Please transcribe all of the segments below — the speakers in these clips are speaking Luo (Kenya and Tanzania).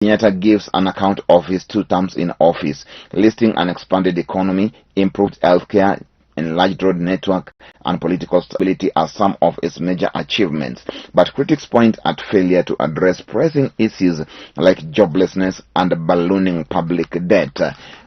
Kenyatta gives an account of his two terms in office, listing an expanded economy, improved healthcare, enlarged road network, and political stability as some of its major achievements. But critics point at failure to address pressing issues like joblessness and ballooning public debt.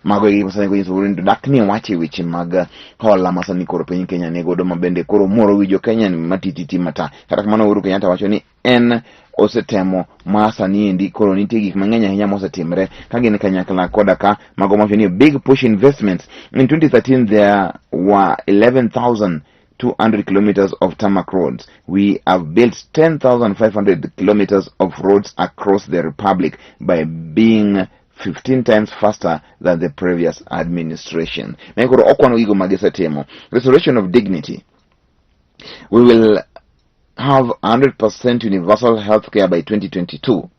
Mago e gik masani konyiso Uhuru ni dak ni wache weche mag hola ma sani koro piny Kenya ni godo ma bende koro moro wi jo Kenya ni matititi mata. Kata kamano Uhuru Kenyatta wacho ni en osetemo ma sani endi koro nitie gik mang'eny ahinya mosetimre ka gin kanyakla koda ka mago mawacho ni big push investments. In 2013 there were 11,200 kilometers of tarmac roads. We have built 10,500 kilometers of roads across the republic by being 15 times faster than the previous administration. Ne koro okwano gigo ma gisetimo. Restoration of dignity. We will have 100% universal health care by 2022.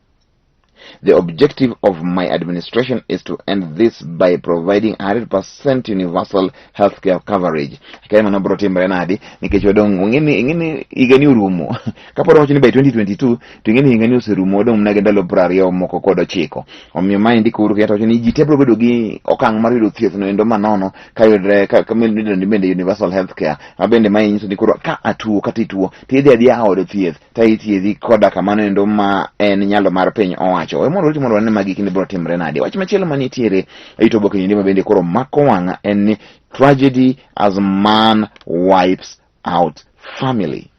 The objective of my administration is to end this by providing 100% universal healthcare coverage. Kaya mano biro timre nadi nikech wadong' ing'eni higani orumo. Kapod wacho ni by 2022 to ing'eni higani oserumo, wadong' mana gi ndalo 29 moko. Omiyo maendi Uhuru Kenyatta wacho ni ji te biro bedo gi okang' mar yudo thieth no endo manono kayudre kama idendo ni bende universal healthcare, ma bende mae nyiso ni koro ka atuo kata ituo to idhi adhiya od thieth ta ithiedhi koda kamano endo ma en nyalo mar piny owacho. We mondo warit mondo wane magi kinde biro timre nade. Wach machielo manitiere e it oboke nyinde ma bende koro mako wang'a en ni tragedy as man wipes out family.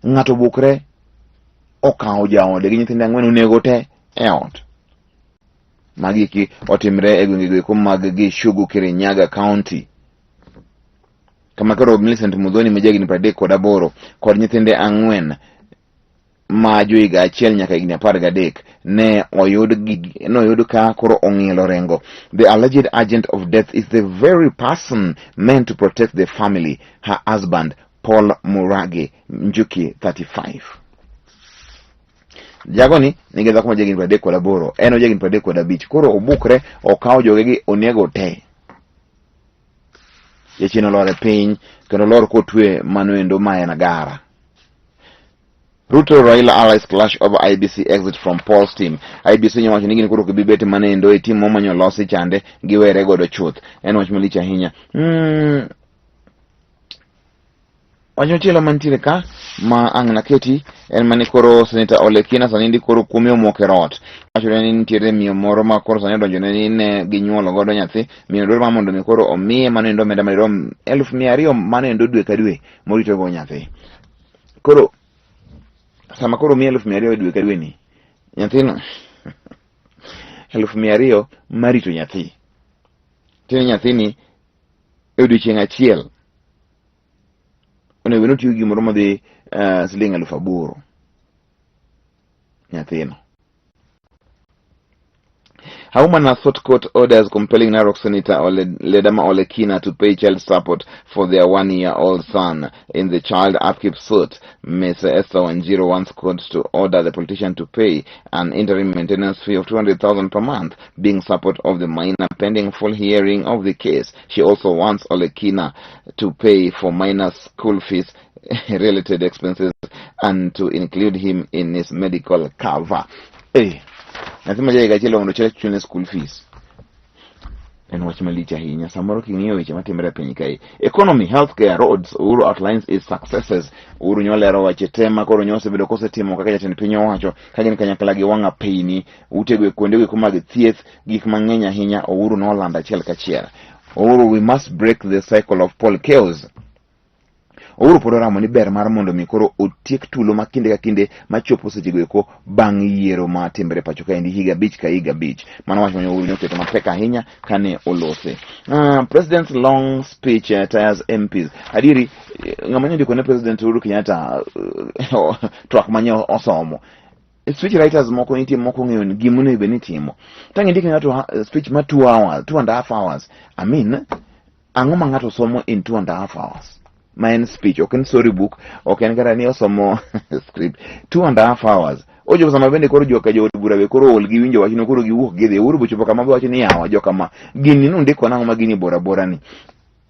Ng'ato obukre okawo jaode gi nyithinde ang'wen onego te e ot. Magi eki otimre e gwenge go mag Gichugu, Kirinyaga County. Kama koro Millicent Muthoni ma jahigni 38 kod nyithinde ang'wen ma johiga 1 nyaka higni 13 ne oyud gi, noyud ka koro ong'ielo rengo. The alleged agent of death is the very person meant to protect the family, her husband Paul Murage Njuki, 35. Jagoni nigi dhako ma jahigni 38, en ojahigni 35. Koro obukre okawo jogegi onego te. Jachien olor e piny kendo olor kotwe mano endo ma en agara. Ruto Raila allies clash over IEBC exit from polls team. IEBC nyowacho ni gin koro ok bi bet mano endo e team momanyo losi chande giwere godo chuth. En wach malich ahinya. Wach machielo mantiere ka ma ang' naketi en mane koro Senator Ole Kina sani ndi koro kuome omoko e rot. Wachore ni nitiere miyo moro ma koro sani odonjone ni ne ginyuolo godo nyathi. Miyo dwaro mar mondo mi koro omiye mano endo omenda madirom 200,000 mano endo dwe ka dwe moritogo nyathi. Koro sama koro omiye 200,000 dwe ka dwe ni, nyathino 200,000 marito nyathi. Tiende nyathini e odiochieng' achiel onego bed ni otiyo gi gimoro madhi siling 8,000 nyathino. A woman has sought court orders compelling Narok Senator Ledama Olekina to pay child support for their 1-year-old son in the child upkeep suit. Ms. Esther Wanjiru wants court to order the politician to pay an interim maintenance fee of 200,000 per month, being support of the minor pending full hearing of the case. She also wants Olekina to pay for minor school fees, related expenses, and to include him in his medical cover. Hey, nyathi ma jahiga achiel mondo chak chulne school fees en wach malich ahinya. Samoro king'iyo weche matimore e piny kae, economy, healthcare, roads, Uhuru outlines his successes. Uhuru nyolero weche te ma koro nyosebedo kosetimo kaka jatend piny owacho ka gin kanyakla gi wang' apeyni utego e kuonde go mag thieth, gik mang'eny ahinya Uhuru nolando achiel kachiel. Uhuru, we must break the cycle of poll chaos. Uhuru pod oramo ni ber mar mondo mi koro otiek tulo ma kinde ka kinde machopo sechego eko bang' yiero ma timre pacho kaendi higa 5 ka higa 5. Mano wach mane Uhuru noketo mapek ahinya kane olose. President's long speech tires MPs. Adieri ng'ama nondiko ne President Uhuru Kenyatta twak manye osomo. Speech writers moko nitie moko ong'eyo ni gima onego bed ni itimo. Tang' indik ne ng'ato speech ma 2 hours, 2.5 hours. I mean, ang'o ma ng'ato somo in 2.5 hours? Ma en speech, ok en story book, ok en kata ni osomo script. 2.5 hours. Ochopo sama bende koro joka jood bura be koro ol gi winjo wachno, koro giwuok gidhi. Uhuru bochopo kama wacho ni yawa joka ma gini nundiko nang'o ma gini bora bora ni.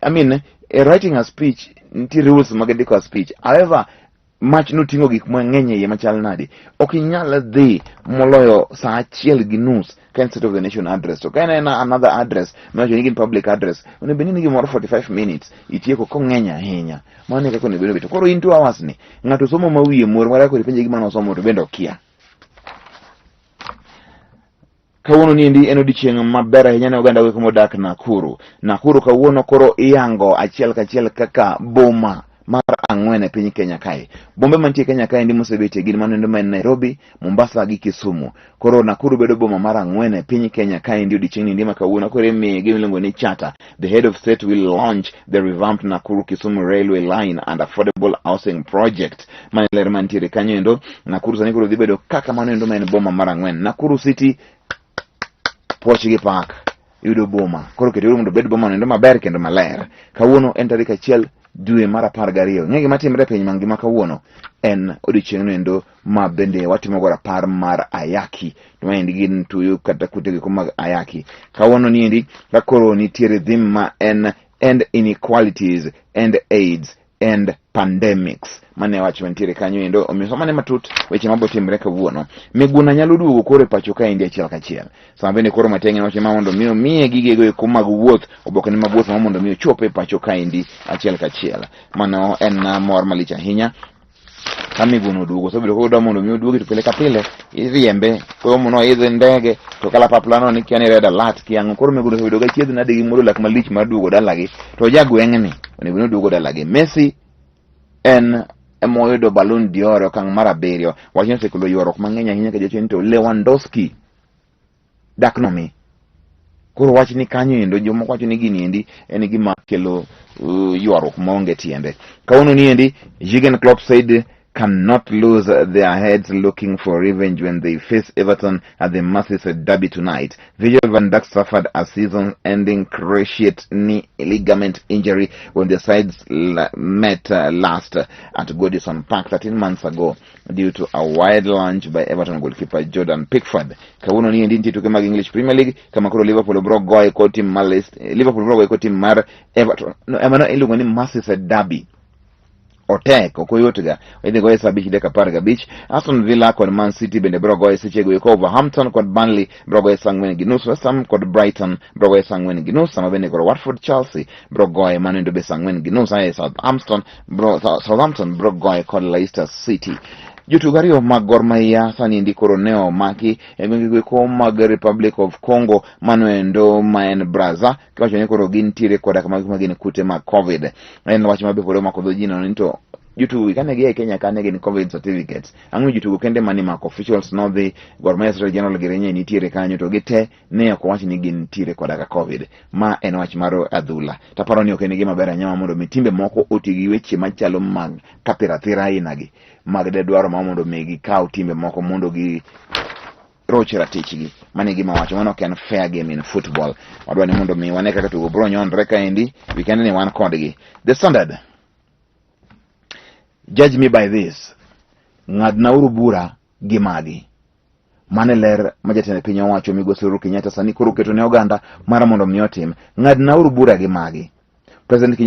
I mean, writing a speech, nitie rules mag ndiko a speech. However, Mach noting'o gik mang'eny e iye machal nade? Ok inyal dhi moloyo saa achiel gi nus ka en State of the Nation address. To ka en en another address miwacho ni gin public address, onego bed ni gimoro 45 minutes itieko kong'eny ahinya. Mano e kaka onego bed ni obet. To koro in 2 hours ni, ng'ato somo ma wiye mor, mara koro ipenje gima nosomo to bende okia. Kawuono niendi en odiechieng' maber ahinya ne oganda weko modak Nakuru. Nakuru kawuono koro iyango achiel kachiel kaka boma mar ang'wen e piny Kenya kae. Bombe mantie Kenya kaendi mosebetie gin mano ma en Nairobi, Mombasa gi Kisumu. Koro Nakuru bedo boma mar ang'wen e piny Kenya kaendi odiechieng' niendi ma kawuono koro imiye gima iluongo ni charter. The head of state will launch the revamped Nakuru Kisumu railway line and affordable housing project. Mano ler mantiere kanyo endo. Nakuru sani koro dhi bedo kaka mano endo ma en boma mar ang'wen. Nakuru City puoch gi pak yudo boma. Koro kete mondo obed boma endo maber kendo maler. Kawuono en tarik achiel dwe mar apar gariyo. Ng'e gima timre e piny mangima kawuono en odiechieng'no endo ma bende watimogo rapar mar ayaki. To maendi gin tuyo kata kute giko mag ayaki. Kawuono niendi ka koro nitiere theme ma en end inequalities, end AIDS, end pandemics. Mane wach mantiere kanyo endo. Omiyo somane matut weche mabo timre kawuono. Miguna nyalo duogo koro e pacho kaendi achiel kachiel. Sama bende koro Matiang'i wacho ma mondo mi omiye gigego eko mag wuoth, obokene mag wuoth ma mondo mi ochop e pacho kaendi achiel kachiel. Mano en mor malich ahinya ka Miguna oduogo. Osebedo kodwa mondo mi oduogi to pile ka pile iriembe koro mondo oidh ndege to kalapapla no ni kia ni red alert kia ang'o. Koro Miguna osebedo ga chiedh nade gi muodo lak malich mar duogo dalagi to ja gweng'ni onego ni oduogo dalagi. Messi en ema oyudo Ballon d'Or e okang' mar abiriyo. Wachno osekelo ywaruok mang'eny ahinya ka jowacho ni to Lewandowski dak nomi. Koro wach ni kanyo endo jomoko wacho ni gini endi en gima kelo ywaruok maonge tiende. Kawuono ni endi Jurgen Klopp said cannot lose their heads looking for revenge when they face Everton at the Merseyside derby tonight. Virgil van Dijk suffered a season-ending cruciate knee ligament injury when the sides met last at Goodison Park 13 months ago due to a wide lunge by Everton goalkeeper Jordan Pickford. Kawuono ni endi nitie tuke mag English Premier League kama koro Liverpool bro goye kod tim mar Leicester, Liverpool bro goye kod tim mar Everton. No, emano iluongo ni Merseyside derby. Otek, ok oyotga. Idhi goye saa abich dakika apar gabich. Aston Villa kod Man City bende bro goye sechego eko. Wolverhampton kod Burnley bro goye saa ang'wen gi nus. West Ham kod Brighton bro goye saa ang'wen gi nus. Sama bende koro Watford Chelsea bro goye mano endo be saa ang'wen gi nus. Ae Southampton bro goye kod Leicester City. Jotugo ariyo mag Gor Mahia sani endi koro ne omaki e gwenge eko mag Republic of Congo mano endo ma en Brazza kiwacho ni koro gintiere koda kama ma gin kute mag COVID. En wach ma be pod omako dho ji nono ni to jotugo gi kane gia e Kenya kane gin COVID certificates. Ang'o jotugo kende mane imako officials nodhi Gor Mahia Secretary General Girenye nitiere kanyo to gite ne ok owach ni gintiere koda ka COVID. Ma en wach mar adhula. Taparo ni ok en gima ber ahinya mondo mi timbe moko oti gi weche machalo mag kathirathira aina gi mag de dwaro ma mondo mi gikaw timbe moko mondo gi roch ratichgi. Mano e gima wacho, mano ok en fair game in football. Wadwa ni mondo mi wane kaka tugo bro nyonre kaendi, weekend ni wan kodgi. The Standard. Judge me by this. Ng'adnauru bura gi magi. Mano e ler ma jatend piny owacho migosi Uhuru Kenyatta sani koro oketo ne oganda mar mondo mi otim. Ng'adnauru bura gi magi. President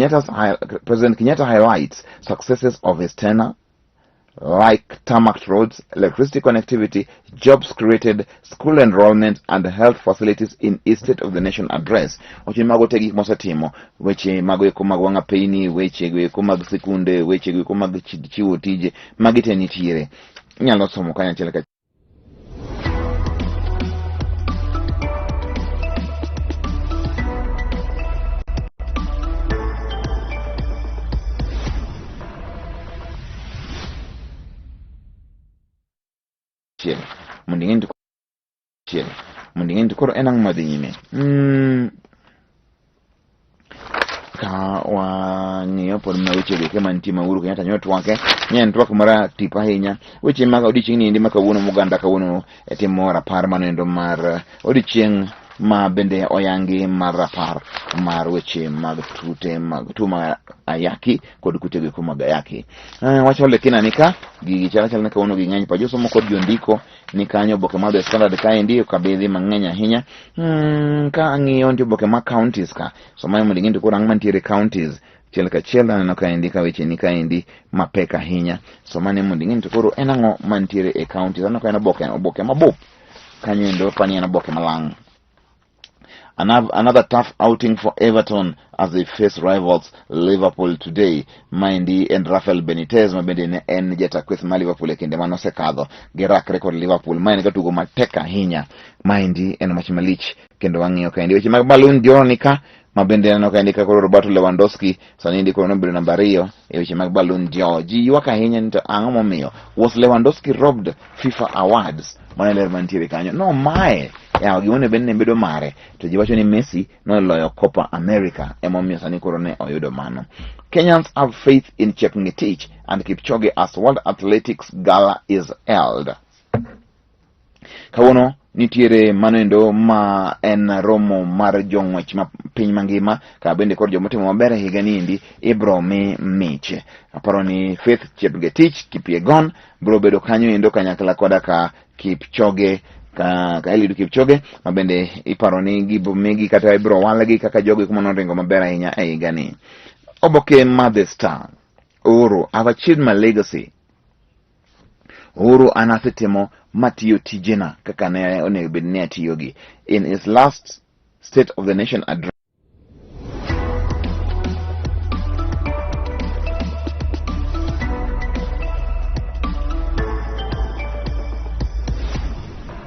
Kenyatta highlights successes of his tenure like tarmac roads, electricity connectivity, jobs created, school enrollment, and health facilities in his State of the Nation address. Weche mago te gik mosetimo, weche mago eko mag wang'a pinyni, weche go eko mag sikunde, weche go eko mag chiwo tije, magi te nitiere. Inyalo somo kanyachiel kachiel. Mondo ing'e ni achiel mondo ing'e ni koro en ang'o madhi nyime. Ka wang'iyo pod mana weche go mantie ma Uhuru Kenyatta nyo twake ne en twak mar tipo ahinya weche mag odiechieng' ni endi ma kawuono moganda kawuono e timo rapar mano endo mar odiechieng' ma bende oyangi mar rapar mar weche mag tute mag tuo mar ayaki kod kute go mag ayaki. Wach Ole Kina ni ka gigi chal achal ni kawuono ging'eny pa josomo kod jondiko ni kanyo oboke mar The Standard kaendi okabidhi mang'eny ahinya. Ka ang'iyo nitie oboke mar counties ka so mayo mondo ing'e ni to koro ang'o mantiere counties. Achiel kachiel aneno kaendi ka weche ni kaendi mapek ahinya. Somane mondo ing'e ni to koro en ang'o mantiere e counties. Aneno ka en oboke, oboke mabup kanyo endo pani en oboke malang'. Another tough outing for Everton as they face rivals Liverpool today. Maendi en Rafael Benitez ma bende ne en jata kweth mar Liverpool e kinde mane osekadho girakre kod Liverpool. Ma en gatugo matek ahinya. Maendi en wach malich kendo wang'iyo kaendi weche mag Ballon d'Or ni ka ma bende aneno kaendi ka koro Roberto Lewandowski sani endi koro nobedo namba ariyo e weche mag Ballon d'Or. Ji ywak ahinya ni to ang'o momiyo was Lewandowski robbed FIFA awards? Mano e ler mantiere kanyo. No mae yawa gima onego bed ni ne bedo mare to ji wacho ni Messi noloyo Copa America emomiyo sani koro ne oyudo mano. Kenyans have faith in Chepngetich and Kipchoge as World Athletics Gala is held. Kawuono nitiere mano endo ma en romo mar jong'wech ma piny mangima ka bende kod jomotimo maber e higa ni endi ibro mi mich. Aparo ni Faith Chepngetich Kipyegon bro bedo kanyo endo kanyakla koda ka Kipchoge ka, ka Eliud Kipchoge ma bende iparo ni gibro migi kata ibro walgi kaka jogo eko manoringo maber ahinya e higa ni. Oboke mar The Star. Uhuru, I've achieved my legacy. Uhuru an asetimo matiyo tijena kaka ne onego bed ni atiyogi. In his last State of the Nation address